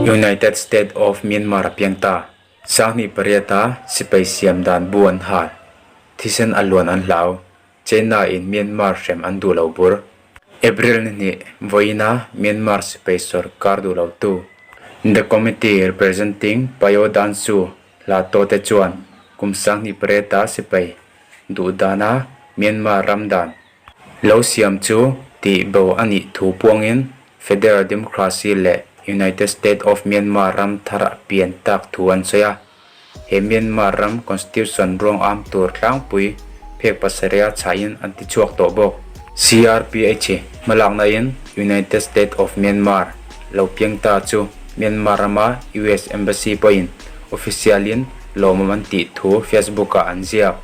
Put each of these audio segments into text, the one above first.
United State of Myanmar a piang ta. Sanghnih pariata sipai siam dan bu an hal. Thisen a luan an hlau. China in Myanmar hrem an duh lo bur. April ni hnih vawiina Myanmar sipai sorkar duh lo tu The Committee Representing Payo Dan Su Hla tawte chuan kum 18 a sipai duh dana Myanmar ram dan lo siam chu tih bo a nih thu puangin Federal Democracy leh United State of Myanmar ram thar a pian tak thu an sawi a. He Myanmar ram Constitution ruang am tur tlangpui phek pasarih a chhahin an ti chhuak tawh bawk. CRPH hmalaknain United State of Myanmar lo piang ta chu Myanmar rama US Embassy pawhin official-in lawmawm an tih thu Facebook-ah an ziak.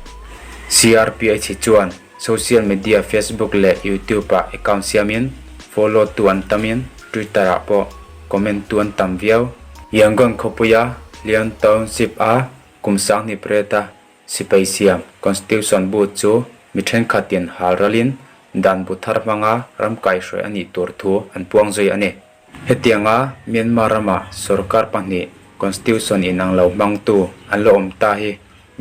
CRPH chuan social media Facebook leh YouTube-ah account siamin follow-tu an tamin Twitter-ah pawh comment-tu an tam viau. Yangon khawpuia Leon Township-a kum 18 a Sipai siam Constitution bu chu mi thenkhatin hal ralin dan bu thar hmanga ram kaihhruai a nih tur thu an puang zui a ni. Hetianga Myanmar rama sorkar pahnih Constitution inang lo hmangtu an la awm ta hi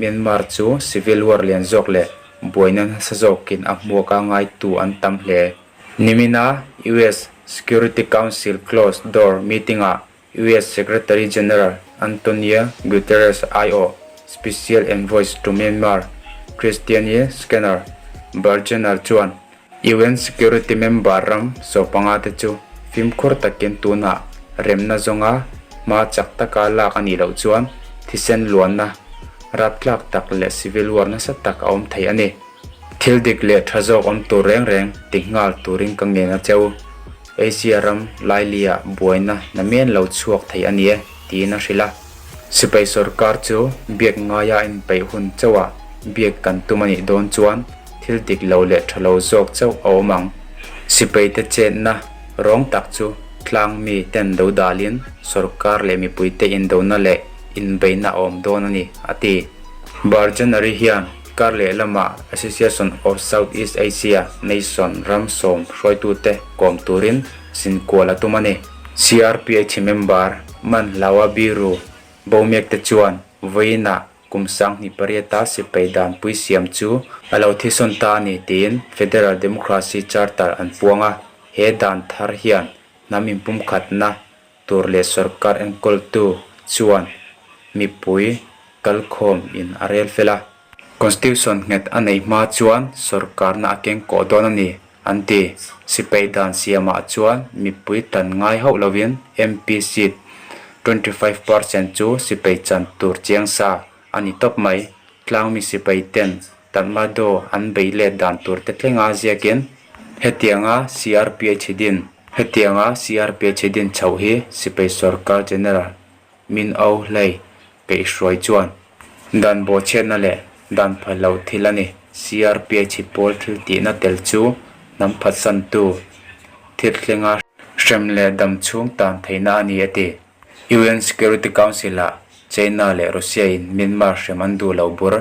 Myanmar chu civil war lian zawk leh buaina nasa zawkin a hmuaka ngaitu an tam hle. Nimina US Security Council closed door meeting-ah US Secretary General Antonio Guterres aiawh Special Envoy to Myanmar Christiane Skinner Burgener chuan UN Security member ram sawpanga te chu fimkhur takin tunah remna zawnga hma chak taka lak a nih loh chuan thisen luanna raptlak tak leh civil war nasa tak a awm thei a ni. Thil dik leh tha zawk awm tur reng reng ti nghal turin ka ngen a che u. Asia ram Lailia buaina na men lo chhuak thei a ni e, tiin a hrilh a. Sipai sorkar chu biak ngaia a inpeih hun chauhah biak kan tum a nih dawn chuan thil dik lo leh tha lo zawk chauh a awm ang. Sipaite chetna rawng tak chu tlang mi ten do dalin sorkar leh mipuite indona leh inbeihna a awm dawn a ni, a ti. Barjanari hian kar lehlamah Association of South East Asia Nation ram sawm hruaitute kawm turin zinkual a tum a ni. CRPH member Man Hlaua Biru Bomiak te chuan vawiinah kum 18 a sipai danpui siam chu a lo thisawn ta a ni tiin Federal Democracy Charter an puang a, he dan thar hian hnam inpumkhatna tur leh sorkar enkawltu chuan mipui kalkhawm in a rel fel a. Constitution nghet a neih hma chuan sorkarna a keng kawh dawn a ni, an ti. Sipai dan siamah chuan mipui tan ngai hauh lovin MP seat 25% chu sipai chan tur chiang sa a ni tawp mai. Tlangmi sipai ten Tatmadaw an bei let dan tur te thlenga ziakin hetianga CRPH din hetianga CRPH din chhoh hi sipai sorkar General Min Aung Hlaing peihhruai chuan dan bawhchhiatna leh dan phal loh thil a ni. CRPH pawl thil tihna tel chu hnam phatsantu thil thlenga hrem leh dam chhung tan theihna a ni a ti. UN Security Council-ah China leh Russia-in Myanmar hrem an duh loh bur.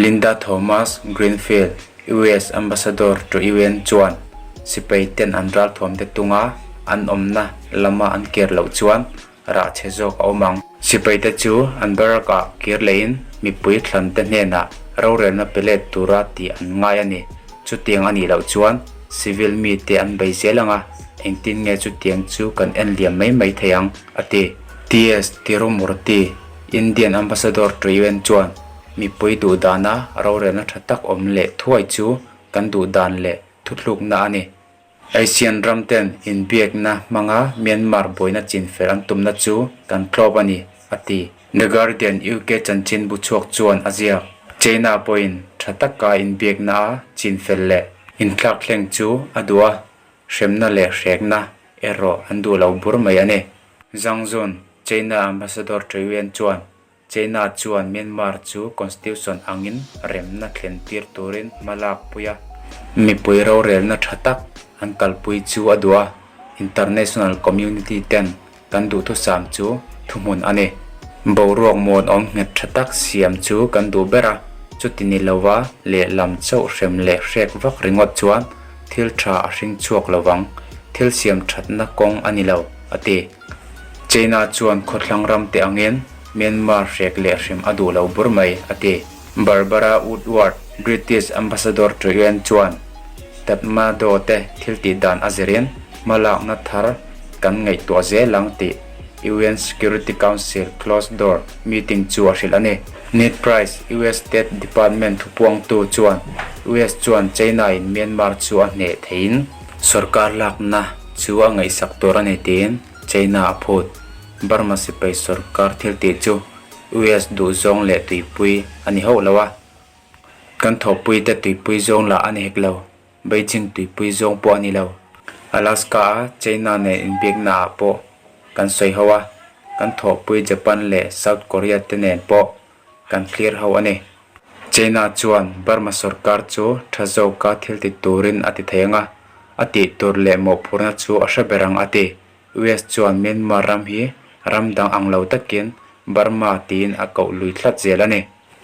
Linda Thomas Greenfield, US Ambassador to UN chuan sipai ten an ralthuam te tunga an awmna lama an kir loh chuan rah chhe zawk a awm ang. Sipai te chu an barrack ah kir lehin mipui thlan te hnenah rorelna pe let tura tih an ngai a ni. Chutiang a nih loh chuan civil mi te an bei zel ang a, engtin nge chutiang chu kan en liam mai mai thei ang, a ti. TS Tirumurti, Indian Ambassador to UN chuan Mipui duh dana rorelna tha tak awm leh thuai chu kan duh dan leh thuthlukna a ni. Asian ram ten inbiakna hmanga Myanmar buaina chinfel an tumna chu kan tlawp a ni, a ti. The Guardian UK chanchinbu chhuak chuan a ziak. China pawhin tha taka inbiakna a chinfel leh inthlak thleng chu a duh a, hremna leh hrekna erawh an duh lo bur mai a ni. Zhang Jun, China Ambassador to UN chuan China chuan Myanmar chu constitution angin remna thlen tir turin hma lak pui a. Mipui rorelna tha tak an kalpui chu a duh a, international community ten kan duhthusam chu thuhmun a ni. Boruak muanawm nghet tha tak siam chu kan duh ber a, chuti ni lova lehlam chauh hrem leh hrek vak ringawt chuan thil tha a hring chhuak lovang, thil siam thatna kawng a ni lo, a ti. China chuan khawthlang ram te angin Myanmar hrek leh hrem a duh lo bur mai, a ti. Barbara Woodward, British Ambassador to un chuan Tatmadaw te thil tih dan a zirin hmalakna thar kan ngaihtuah zel ang tih un Security Council closed door meeting chu a hrilh a ni. Ned Price, US State Department thupuangtu chuan US chuan China in Myanmar chu a hneh theiin sorkar lakna chu a ngaihsak tur a ni tiin China a phut. Burma sipai sorkar thil tih chu US duhzawng leh tuipui a ni hauh lo a, kan thawhpuite tuipui zawng lah a ni hek lo, Beijing tuipui zawng pawh a ni lo. Alaska-a China nen inbiakna ah pawh kan sawi ho a, kan thawhpui Japan leh South Korea te nen pawh kan thlir ho a ni. China chuan Burma sorkar chu tha zawka thil ti turin a ti thei ang a, a tih tur leh mawhphurhna chu a hre ber ang a ti. US chuan Myanmar ram hi ram dang ang lo takin Burma tiin a koh lui tlat zel a ni.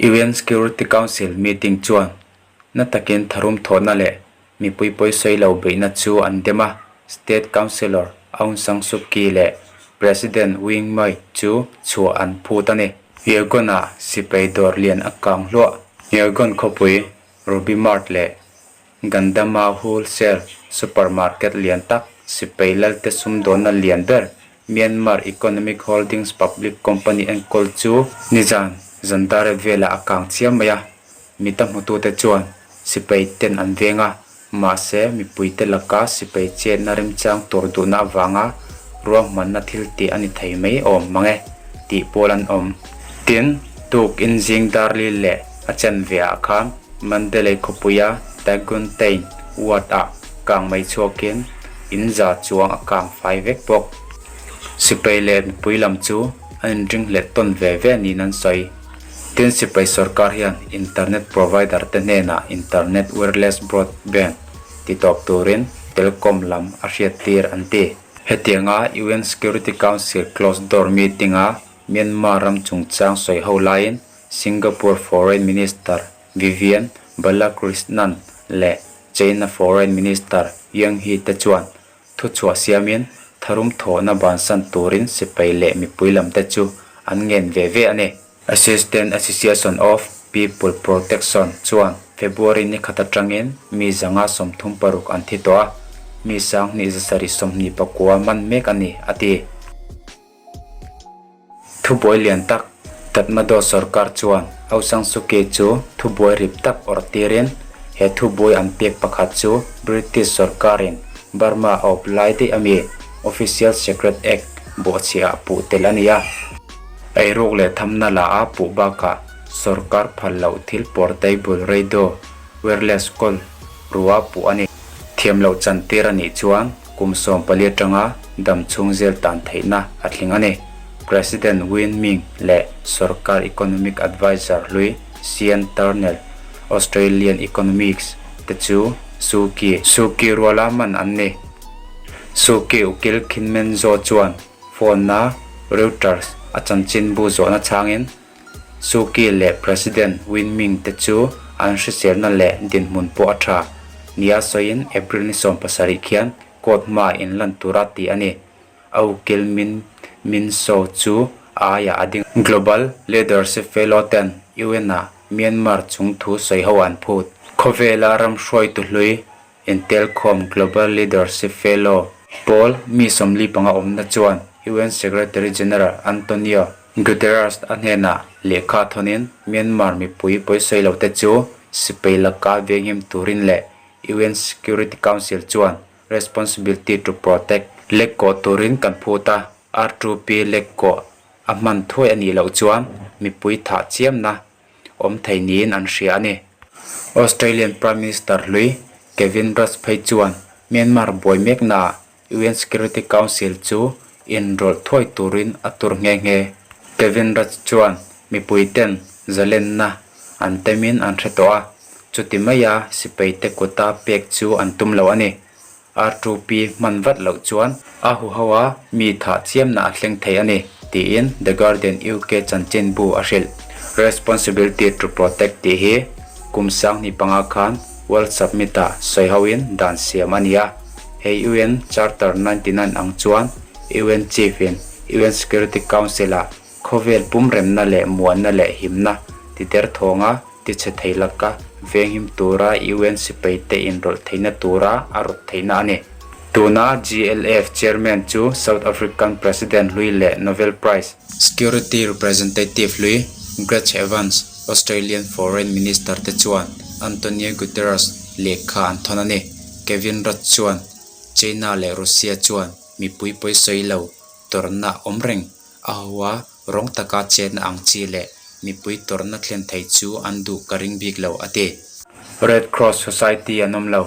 UN Security Council meeting chuan na takin tharum thawhna leh mipui pawisawi lo beihna chu an dem a, State Counsellor Aung San Suu Kyi leh President Win Myint chu chhuah an phut a ni. Yangon-ah sipai dawr lian a kang hluah. Yangon khawpui Ruby Mart leh Gandama Wholesale Supermarket lian tak, sipai lalte sumdawnna lian ber Myanmar Economic Holdings Public Company enkawl chu nizan Zandare velah a kang chiam mai a, mita hmutute chuan sipai ten an veng a, mahse mipuite laka sipai chetna remchang tur duhna avanga ruahmanna thil tih a ni thei mai awm mang e tih pawl an awm. Tin, tuk in zing darli leh a chanve ah khan Mandalay khawpuia Taguntain ward-ah kang mai chhuakin in za chuang a kang fai vek bawk. Sipai leh mipui lam chu an inring hleh tawn ve ve niin an sawi. Tin, sipai sorkar hian internet provider te hnenah internet wireless broadband ti tawp turin Telkom lam a hriattir an ti. Hetianga UN Security Council closed door meeting-a Myanmar ram chungchang sawi ho laiin Singapore Foreign Minister Vivian Balakrishnan leh China Foreign Minister Yang Yi te chuan thuchhuah siamin tharum thawhna bansan turin sipai leh mipui lamte chu an ngen ve ve a ni. Assistant Association of People Protection chuan February ni khat atangin mi 136 an thi tawh a, mi 2729 man mek a ni, a ti. Thubuai lian tak, Tatmadaw sorkar chuan Aung San Suu Kyi chu thubuai rip tak awrh tirin he thubuai an pek pakhat chu British sorkarin Burma a awp lai daih ami Official Secret Act bawhchhiah ah puh tel a ni a. Eiruk leh thamna la a puh bakah sorkar phal loh thil portable radio wireless call rua puh a ni. Thiam loh chantir a nih chuan kum 14 atanga dam chhung zel tan theihna a tling a ni. President Win Myint leh sorkar economic adviser hlui Sean Turnell, Australian economics te chu Suu Kyi Suu Kyi ruala man an ni. Suu Kyi ukil Khin Men Zaw chuan phone-a Reuters a chanchinbu zawhna chhangin Suu Kyi leh President Win Myint te chu an hriselna leh dinhmun pawh a tha nia sawiin April ni 17 khian court hmaah inlan tura tih a ni. A ukil Min Min Saw chu a aiah a ding. Global Leadership Fellow ten UN-ah Myanmar chung thu sawi ho an phut. Khawvela ram hruaitu hlui Intelkhawm Global Leadership Fellow pawl mi 45 awmna chuan UN Secretary General Antonio Guterres a hnenah lehkha thawnin Myanmar mipui pawisawi lote chu sipai laka venghim turin leh UN Security Council chuan Responsibility to Protect lek kawh turin kan phut a, R2P lek kawh a hman thuai a nih loh chuan mipui thah chiamna awm thei niin an hria a ni. Australian Prime Minister hlui Kevin Rudd phei chuan Myanmar buai meknaah UN Security Council chu inrawlh thuai turin a tur nghe nghe. Kevin Rudd chuan mipuiten zalenna an temin an hre tawh a, chuti maia sipaite kuta pek chu an tum lo a ni. R2P hman vat loh chuan a huho a mi thah chiamna a thleng thei a ni, tiin The Guardian UK chanchinbu a hrilh. Responsibility to Protect tih hi kum 2005 khan World Summit-ah sawi hoin dan siam a ni a. Hei UN Charter 99 ang chuan UN Chief-in. UN Security Council-ah khawvel pum remna leh muanna leh himna tider thawnga tichhe thei laka venghim tura UN sipaite inrawlh theihna tura a rawt theihna a ni. Tuna GLF Chairman chu South African President hlui leh Nobel Prize Security Representative hlui Grech Evans, Australian Foreign Minister te chuan Antonio Guterres lehkha an thawn a ni. Kevin Rudd chuan China leh Russia chuan mipui pawisawi lo tawrhna awm reng a ho a, rawng taka chetna ang chi leh mipui tawrhna thlen thei chu an duh ka ring bik lo, a ti. Red Cross Society an awm lo.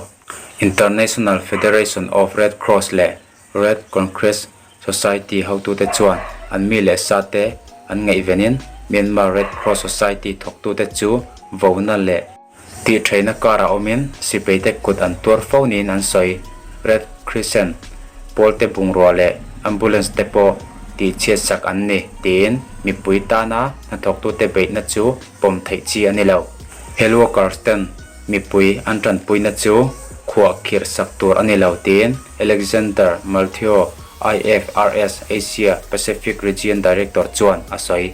International Federation of Red Cross leh Red Crescent Society hotute chuan an mi leh sa te an ngaihvenin Myanmar Red Cross Society thawktute chu vona leh Tih theihna karah awmin sipaite kut an tuar fo niin an sawi. Red Crescent pawlte bungrua leh ambulance te pawh tihchhiat sak an ni tiin mipui tana hnathawktute beihna chu pawm theih chi a ni lo. Health workers ten mipui an tanpuina chu khuah khirh sak tur a ni lo tiin Alexander Maltheo, IFRS Asia Pacific Region Director chuan a sawi.